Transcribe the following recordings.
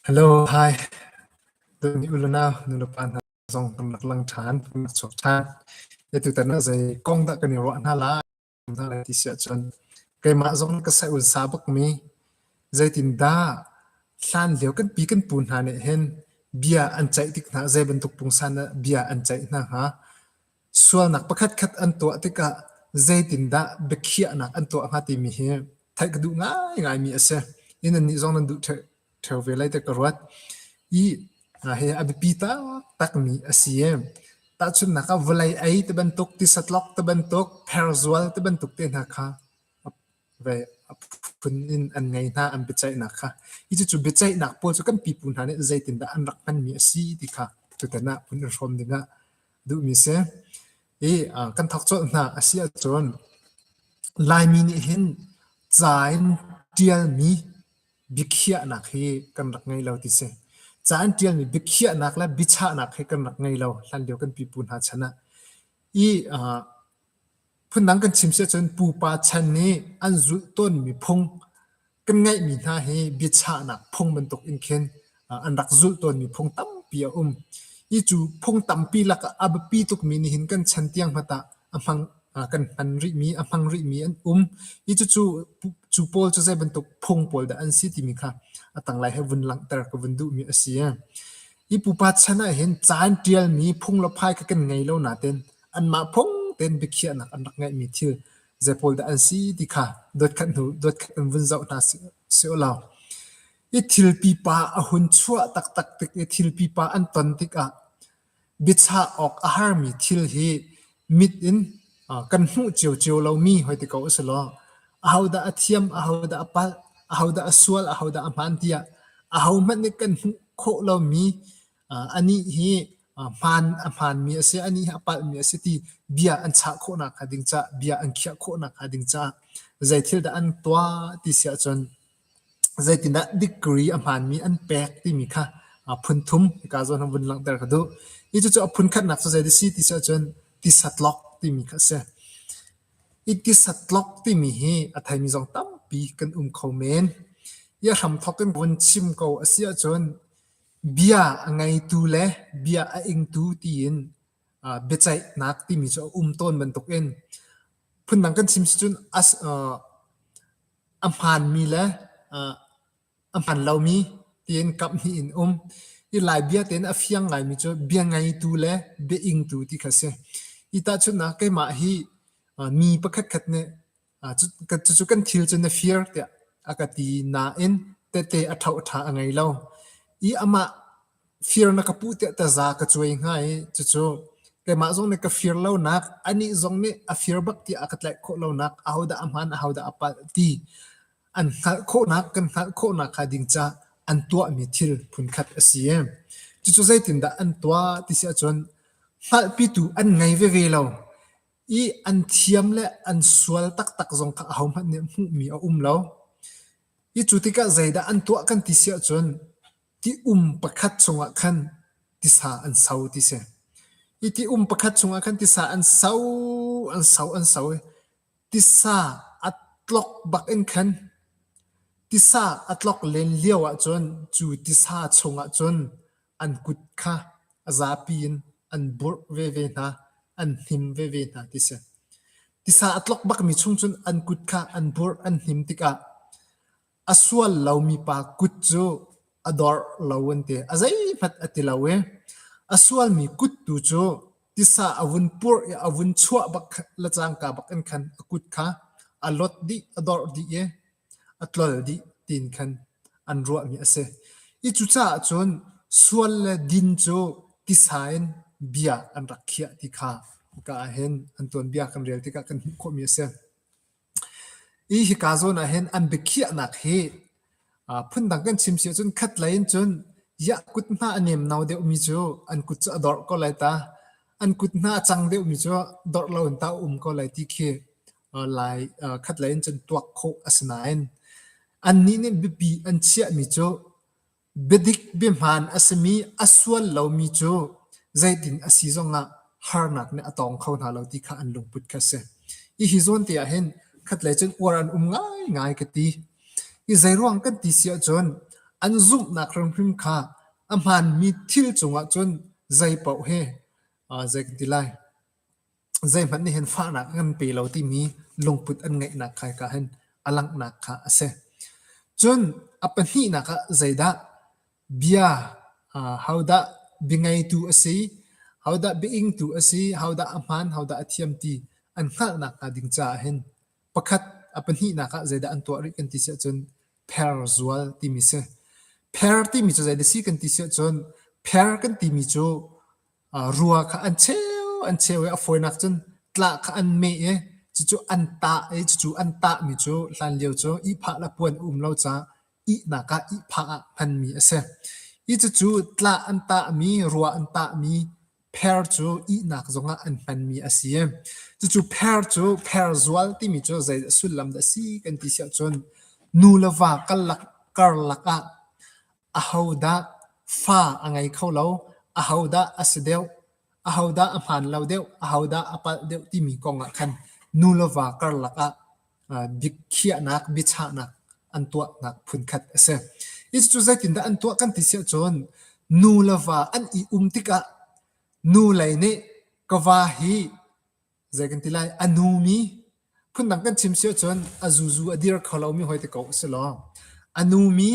Hello, hi. Tuni u le nau, nulepa hna zong kan rak lang ṭhan, kan rak chuak ṭhan. Tutan ah zei kong dah kan i ruah hna lai hna lai ti si ahcun keimah zong ka sa ulsa bakmi zeitindah hlan lio kan pi kan pu hna nih hin bia an ceih tik hna zei bantuk pungsan dah bia an ceih hna hnga? Sualnak pakhatkhat an tuah tikah zeitindah biakhiahnak an tuah hnga timi hi theih ka duh ngaingaimi a si. I nannih zong nan duh ṭheo ve lai tiah ka ruat. I hi a biapi taktakmi a si i tahchunhnak ah vawlei ei ti bantuk, tisatlok ti bantuk, pherzual ti bantuk te hna kha ve a phun in an ngei hna an biaceihnak kha. Hi cucu biaceihnak pawl cu kan pipu hna nih zeitindah an rak hmanmi a si ti kha tutan ah vun in hrawm dingah duhmi si. I kan thawk colh hna a si ahcun Laimi nih hin ca in ṭialmi biakhiahnak hi kan rak ngei lo ti si. Ca in ṭialmi biakhiahnak le biachahnak hi kan rak ngei lo hlanlio kan pipu hna chan ah. I phundang kan chim si ahcun pupa chan nih an zulh tawnmi phung kan ngeihmi hna hi biachahnak phung bantuk in khin an rak zulh tawnmi phung tampi a um. Hi cu phung tampi lakah a biapi tukmi nihin kan chan tiang hmanh ah a hmang kan hman rihmi, a hmang rihmi an um. Hi cucu cu pawl cu zei bantuk phung pawl dah an si timi kha a tanglei he vun langhter ka vun duhmi a si. Hi pupa chan ah hin ca in ṭialmi phung le phai kha kan ngei lo nain anmah phung tein biakhiahnak an rak ngeihmi thil zei pawl dah an si ti kha dotkhat hnu dotkhat in vun zoh hna si u law i thil pipa a hun chuah taktak tik i thil pipa an ton tikah biachah awk a harmi thil hi mit in kan hmuh ciocio lomi hoi ti ko u si law ahodah a thiam ahodah a palh ahodah a sual ahodah a hmaan tiah ahohmanh nih kan hmuh khawh lomi anih hi hmaan a hmaanmi a si, anih hi a palhmi a si ti bia an chah khawhnak hnga ding caah, bia an khiah khawhnak hnga ding caah zei thil dah an tuah ti si ahcun zeitindah degree a hmaanmi an pek timi kha phun thum hika zawn ah vun langhter ka duh. Hi cucu a phun khatnak cu zei a si ti si ahcun tisatlok timi kha a si. Hi tisatlok timi hi a theimi zong tampi kan um kho men. Hi a hramthawk in vun chim ko a si ahcun Bia a ngeitu le bia a ingtu tiin biaceihnak timi cu a um tawn bantukin phundang kan chim si cun a hmaanmi le a hmaan lomi tiin kaphnih in um. Hi Lai bia tein a fiang ngaimi cu bia ngeitu le bia ingtu ti kha a si. Hi tahchunhnak keimah hi mi pakhatkhat nih Cucu kan thil cu na fir tiah a ka ti nain tehte a ṭhohṭha a ngei lo i amah fir na ka puh tiah taza ka cuai hnga i cucu keimah zong nih ka fir lonak, anih zong nih a fir bak tiah a ka tlaih khawh lonak, ahodah a hmaan ahodah a palh ti an hngalh khawhnak, kan hngalh khawhnak hnga ding caah an tuahmi thil phunkhat a si. Cucu zeitindah an tuah ti si ahcun hngalhpitu an ngei veve lo. I an thiam le an sual taktak zong kha ahohmanh nih hmuhmi a um lo. I cu tikah zeidah an tuah kan ti si ahcun ti-um pakhat chungah khan tisa an so ti si. Hi ti-um pakhat chungah khan tisa an so, an so, an so i tisa a tlok bak in khan tisa a tlok len lio ahcun cu tisa chungah cun an kut kha a zapi in an burh veve hna, an hnim veve hna ti si. Tisa a tlok bakmi chung cun an kut kha an burh, an hnim tikah a sual lomi pa kut cu a dorh lo an ti. A zeihmanh a ti lo i a sualmi kut tu cu tisa a vun purh i a vun chuah bak le cangka bak in khan a kut kha a lot dih, a dorh dih i a tlol dih tiin khan an ruahmi a si. I cucaah cun sual le din cu tisa in bia an rak khiah ti kha hika ah hin an tuanbia kan rel tikah kan hmuh khawhmi a si. I hika zawn ah hin an biakhiahnak hi phundang kan chim si ahcun khatlei in cun yah kut hna a nemno deuhmi cu an kut cu a dorh ko lai ta. An kut hna a cang deuhmi cu dorh lo in ta a um ko lai ti khi Lai khatlei in cun tuak khawh a si nain annih nih biapi an chiahmi cu biadik biahmaan a simi a sual lomi cu zeitin a si zongah harnak nih a tawng kho hna lo ti kha an lungput kha a si. Hihi zawn te ah hin khatlei cun uar an um ngaingai ka ti. Hi zeiruang kan ti si ahcun An zumhnak hrimhrim kha a hmaanmi thil cungah cun zeipaoh hi zei kan ti lai, zeihmanh nih hin fahnak a kan pe lo timi lungput an ngeihnak kha hika hin a langhnak kha a si. Cun a pahnihnak ah zeidah bia hodah biangeitu a si, hodah biaingtu a si, hodah a hmaan, hodah a thiam ti an hngalhnak hnga ding caah hin pakhat a pahnihnak ah zeidah an tuah rih kan ti si ahcun pher zual timi si. Pher timi cu zeidah si kan ti si ahcun pher kan timi cu rua kha an cheu an cheu i a fawinak cun tlah kha an meh i cucu an tah i cucu an tahmi cu hlanlio cu ihphah le puan a um lo caah ihnak ah ihphah ah hmanmi a si. Hi cucu tlah an tahmi, rua an tahmi pher cu ihnak zongah an hmanmi a si. Cucu pher cu pher zual timi cu zei sullam dah a si kan ti si ahcun nu le va karlak karlak ah ahodah fa a ngei kho lo, ahodah a si deuh, ahodah a hmaan lo deuh, ahodah a palh deuh timi kong ah khan nu le va karlak ah biakhiahnak, biachahnak an tuahnak phunkhat a si. Hi cu zeitindah an tuah kan ti si ahcun nu le va an i um tikah nu lei nih ka va hi zei kan ti lai a nu mi phundang kan chim si ahcun a zuzu a dir kho lomi hoi te ko a si law a nu mi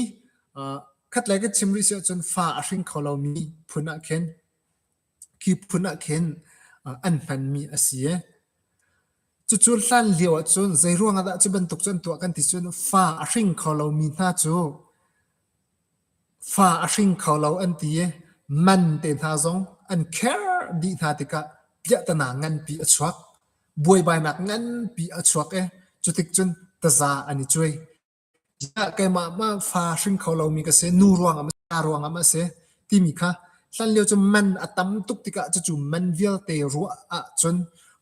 khatlei kan chim rih si ahcun fa a hring kho lomi phun ah khin khi phun ah khin an hmanmi a si. Cucu hlan lio ahcun zeiruang ah dah cu bantuk cu an tuah kan ti cun fa a hring kho lomi hna cu fa a hring kho lo an ti i man te hna zong an kher dih hna tikah piahtana nganpi a chuak. Buaibainak nganpi a chuak i cutik cun taza an i cuai. Keimah mah fa hring kho lomi ka si, nu ruangah maw pa ruangah maw a si timi kha hlanlio cu man a tam tuk tikah cucu man vialte ruah ahcun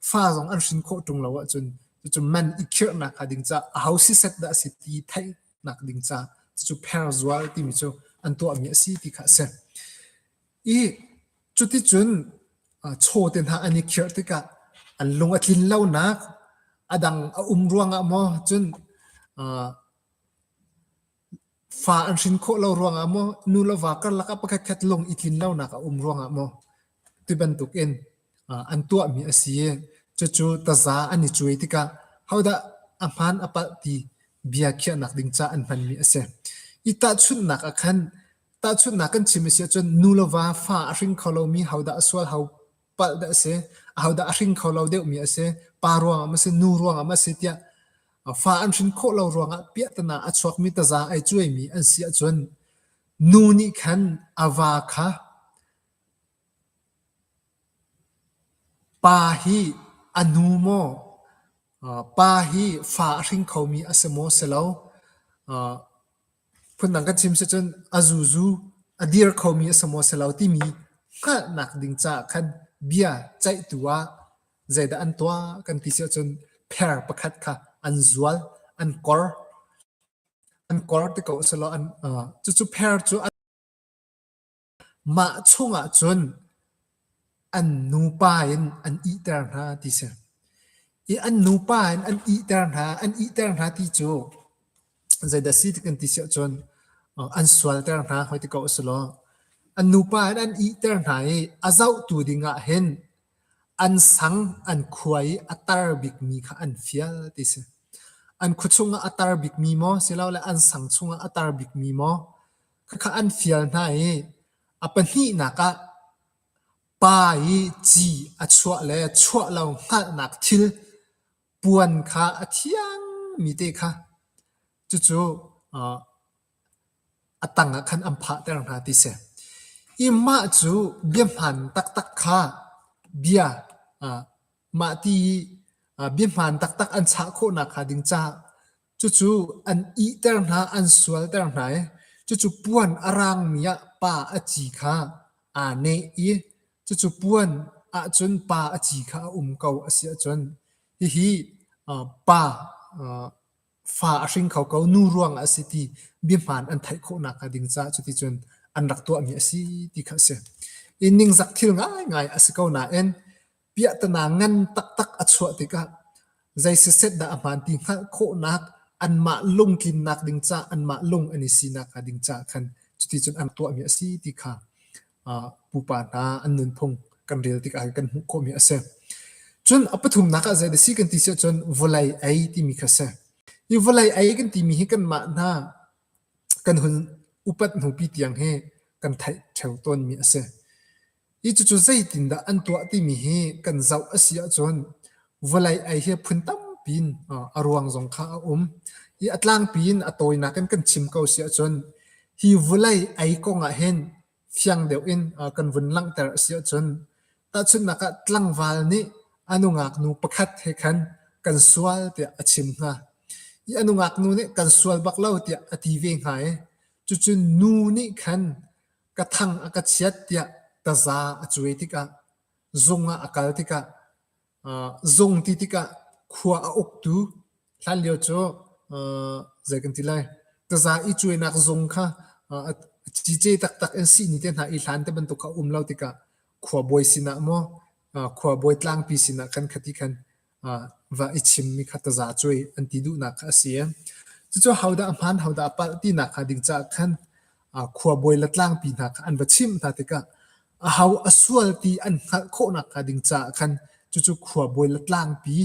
fa zong an hrin khawh ṭung lo ahcun cucu man i khirhnak hnga ding caah aho siset dah a si ti theihnak ding caah cucu pher zual timi cu an tuahmi a si ti kha a si. I cuticun chaw te hna an i khirh tikah an lung a tlin lonak a dang a um ruangah maw cun fa an hrin khawh lo ruangah maw nu le va karlak ah pakhatkhat lung i tlin lonak a um ruangah maw ti bantukin an tuahmi a si i cucu taza an i cuai tikah hodah a hmaan a palh ti bia khiahnak ding ca an hmanmi a si. I tahchunhnak ah khan Tahchunhnak kan chim a si ahcun nu le va fa a hring kho lomi hodah a sual ho palh dah a si, ahodah a hring kho lo deuhmi a si, pa ruangah maw si, nu ruangah maw si tiah fa an hrin khawh lo ruangah piahtana a chuakmi taza ai cuaimi an si ahcun nu nih khan a va kha pa hi a nu maw, pa hi fa a hring khomi a si maw si lo, Phundang kan chim si cun a zuzu a dir khomi a si maw si lo timi hngalhnak ding caah khan bia ceihtu ah zeidah an tuah kan ti si ahcun pher pakhat kha an zual, an kor. An kor ti ko selaw an cucu pher cu Mah chungah cun an nupa in an ihter hna ti si. I an nupa in an ihter hna, an ihter hna ti cu zeidah si ti kan ti si ahcun an sualter hna hoi ti ko a si law an nupa in an ihter hna i a zohtu dingah hin an sang an khua i a tar bikmi kha an fial ti si. An khua chungah a tar bikmi maw silole an sang chungah a tar bikmi maw Khakha an fial hna i a pahnihnak ah pa i ci a chuah le chuah lo hngalhnak thil puan kha a thiangmi te kha cucu a tang ah khan an phahter hna ti si. I mah cu biahmaan taktak kha bia mah ti i biahmaan taktak an chah khawhnak hnga ding caah Cucu an ihter hna, an sualter hna i cucu puan a raangmi ah pa a ci kha aa neh i cucu puan ahcun pa a ci kha a um ko a si ahcun hihi pa fa a hring kho ko, nu ruangah a si ti biahmaan an theih khawh nakhnga ding caah cuticun an rak tuahmi a si ti kha a si. I ningzak thil ngaingai a si ko nain piahtana ngan taktak a chuah tikah zei siset dah a hmaan ti hngalh khawhnak. anmah lungtlinnak ding ca anmah lung an i sinak hnga ding caah khan cuticun an tuahmi a si ti kha pupa hna an nunphung kan rel tikah kan hmuh khawhmi a si. Cun a pathumnak ah zei dah si kan ti si ahcun vawlei ei timi kha a si. Hi vawlei ei kan timi hi kanmah hna kan hun upat hnupi tiang hi kan theih ṭheo tawnmi a si. Hi cucu zeitindah an tuah timi hi kan zoh a si ahcun vawlei ei hi phun tampi in a ruang zong kha a um. Hi a tlangpi in a tawinak in kan chim ko si ahcun hi vawlei ei kong ah hin fiang deuh in kan vun langhter a si ahcun tahchunhnak ah tlangval nih a nungak nu pakhat he khan kan sual tiah a chim hnga. Hi a nungak nu nih kan sual bak lo tiah a ti ve hnga i cucu nu nih khan ka thang a ka chiat tiah taza a cuai tikah zung ah a kal tikah zung ti tikah khua a uktu hlanlio cu zei kan ti lai taza i cuainak zung kha cice taktak in sihni te hna i hlan te bantuk kha um lo tikah khuabawi sinah maw khuabawi tlangpi sinah khan khati khan va i chimmi kha taza cuai an ti duhnak kha a si. Cucu hodah a hmaan hodah a palh tinak hnga ding caah khan khuabawi le tlangpi hna kha an va chimh hna tikah aho a sual ti an hngalh khawhnak hnga ding caah khan cucu khuabawi le tlangpi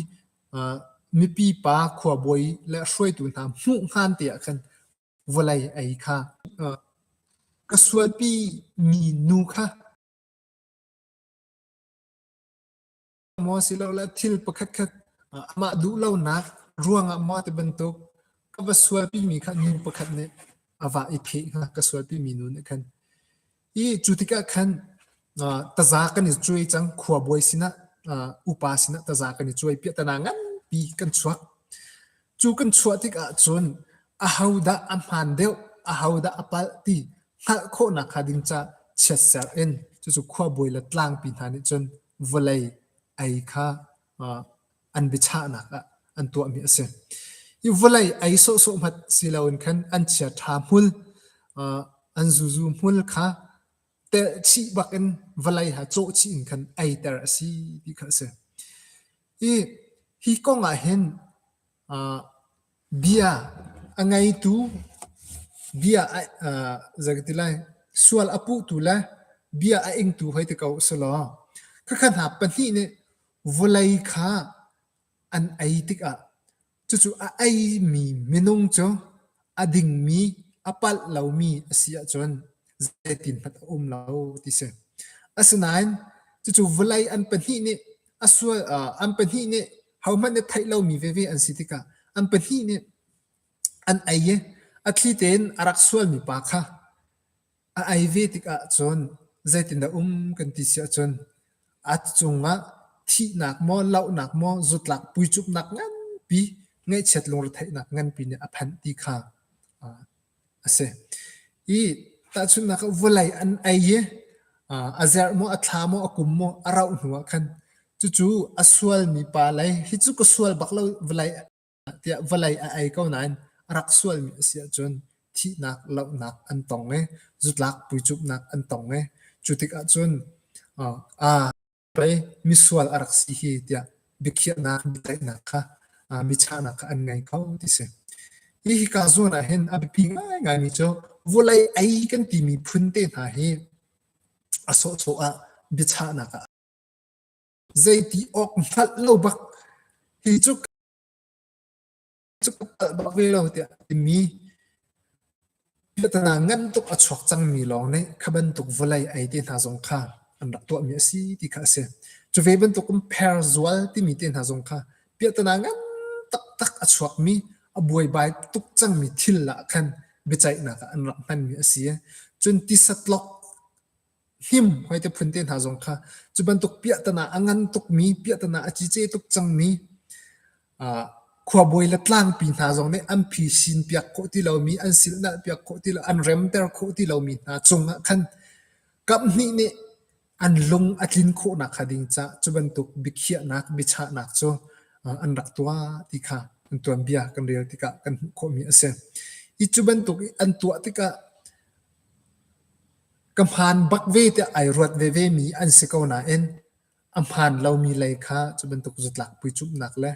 mipi pa khuabawi le hruaitu hna hmuh hngan te ah khan vawlei ei kha ka sualpi mi nu kha maw silole thil pakhatkhat amah duh lonak ruangah maw ti bantuk ka va sualpimi kha nu pakhat nih a va i pheh hnga ka sualpimi nu nih khan. I cu tikah khan taza kan i cuai cang khuabawi sinah upa sinah taza kan i cuai piahtana nganpi kan chuak. Cu kan chuah tikah cun ahodah a hmaan deuh ahodah a palh ti hngalh khawhnak hnga ding ca chiatserh in cucu khuabawi le tlangpi hna nih cun vawlei ei kha an biachahnak ah an tuahmi a si. Hi vawlei ei sawhsawh hmanh si loin khan an chiaṭha hmul, an zuzu hmul kha telh chih bakin vawlei ha cawh chih in khan eiter a si ti kha a si. Hi, hi kong ah hin Bia a ngeitu, bia zei ka ti lai, sual a puhtu le bia a ingtu hoi ti ko usulaw khakha hna pahnih nih vawlei kha an ei tikah cucu a eimi minung cu a dingmi, a palh lomi a si ahcun zeitin hmanh a um lo ti si. Asinain cucu vawlei an pahnih nih a sual an pahnih nih hohmanh nih theih lomi veve an si tikah an pahnih nih an ei i a thli tein a rak sualmi pa kha a ei ve tikah cun zeitindah um kan ti si ahcun a cungah thihnak maw lohnak maw zutlak puicupnak nganpi ngaihchiat lungretheihnak nganpi nih a phanh ti kha a si. I tahchunhnak ah vawlei an ei i a zerh maw, a thla maw, a kum maw a rauh hnu ah khan cucu a sualmi pa lei hi cu ka sual bak lo vawlei tiah vawlei a ei ko nain a rak sualmi a si ahcun thihnak, lohnak an tong i zutlak puicupnak an tong i cu tikah cun aa Pei misual a rak si hi tiah biakhiahnak, biaceihnak kha biachahnak kha an ngei kho ti si. Hi hika zawn ah hin a biapi ngaingaimi cu vawlei ei kan timi phun te hna hi a sawhsawh ah biachahnak ah zeiti awk hngalh lo bak hi cu cu ka palh bak ve lo tiah timi piahtana ngan tuk a chuak cangmi lawng nih kha bantuk vawlei ei te hna zong kha an rak tuahmi a si ti kha a si. Cu ve bantuk in pher zual timi te hna zong kha piahtana ngan taktak a chuakmi a buaibai tuk cangmi thil ah khan biaceihnak ah an rak hmanmi a si. Cun tisatlok hnim hoi te phun te hna zong kha cu bantuk piahtana a ngan tukmi piahtana a cice tuk cangmi khuabawi le tlangpi hna zong nih an phisin piak khawh ti lomi an silhnalh piak khawh ti lo an remter khawh ti lomi hna cungah khan kaphnih nih an lung a tlin khawhnak hnga ding ca cu bantuk biakhiahnak biachahnak cu an rak tuah ti kha an tuanbia kan rel tikah kan hmuh khawhmi a si. Hi cu bantuk i an tuah tikah Ka hmaan bak ve tiah ai ruat veve mi an si ko nain a hmaan lomi lei kha cu bantuk zutlak puicumhnak le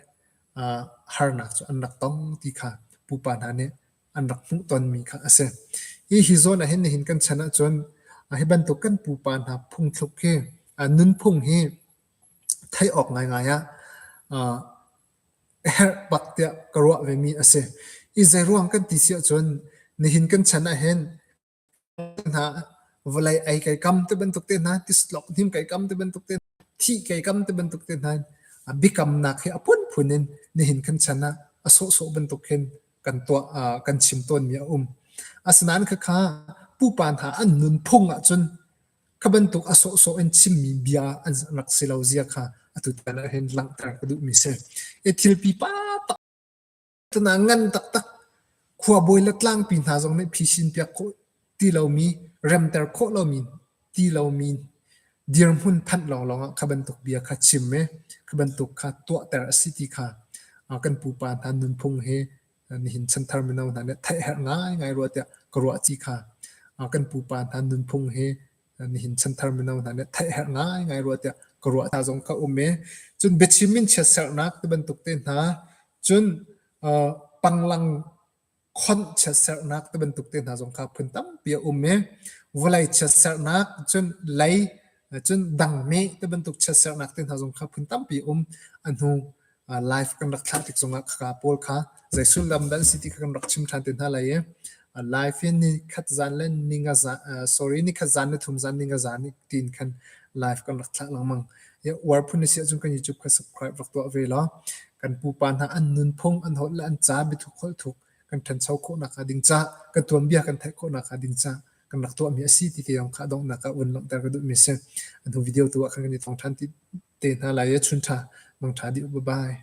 harnak cu an rak tong ti kha. pupa hna nih an rak hmuh tonmi kha a si. Hi hi zawn ah hin nihin kan chan ahcun hi bantuk kan pupa hna phungthluk hi nunphung hi theih awk ngaingai ah a herh bak tiah ka ruah vemi a si. I zeiruang kan ti si ahcun nihin kan chan ah hin hna vawlei ei kai kam ti bantuk te hna tislok hnim kai kam ti bantuk te thih kai kam ti bantuk te hna biakamnak hi a phunphun in nihin kan chan ah a sawhsawh bantuk hin kan tuah kan chim tawnmi a um. Asinain khakha pupa hna an nunphung ahcun kha bantuk a sawhsawh in chimmi bia an rak si lo zia kha atu tan ah hin langhter ka duhmi si. I thil pipa tak tana ngan taktak khuabawi le tlangpi hna zong nih phisin piak khawh ti lomi remter khawh lomi ti lomi dirhmun phanh lawnglawng ah kha bantuk bia kha chim i kha bantuk kha tuahter a si ti kha kan pupa hna nunphung hi nihin chanthar mino hna nih theih herh ngaingai rua tiah ka ruah ci kha kan pupa hna nunphung hi nihin chanthar mino hna nih theih herh ngaingai rua tiah ka ruah hna zong ka um i cun biachim in chiatserhnak ti bantuk te hna cun panglang khonh chiatserhnak ti bantuk te hna zong kha phun tampi a um i vawlei chiatserhnak cun lei cun dangmeh ti bantuk chiatserhnak te hna zong kha phun tampi a um. A hnu live kan rak thlah tik zongah khaka pawl kha zei sullam dah an si ti kha kan rak chim ṭhan te hna lai i live in ni khat zan le ni nga zan sorry ni khat zan ni thum zan ni nga zan tiin khan live kan rak thlah lengmang. Uar phun na si ahcun kan YouTube kha subscribe rak tuah ve law kan pupa hna an nunphung an holh le an ca biathuk holh thuk kan ṭhancho khawhnak hnga ding ca kan tuanbia kan theih khawhnak hnga ding ca kan rak tuahmi a si ti te zong kha donghnak ah vun langhter ka duhmi a si. A hnu video tu ah khan kan i thong ṭhan ti te hna lai i chun ṭha mangṭha dih u. Bye bye.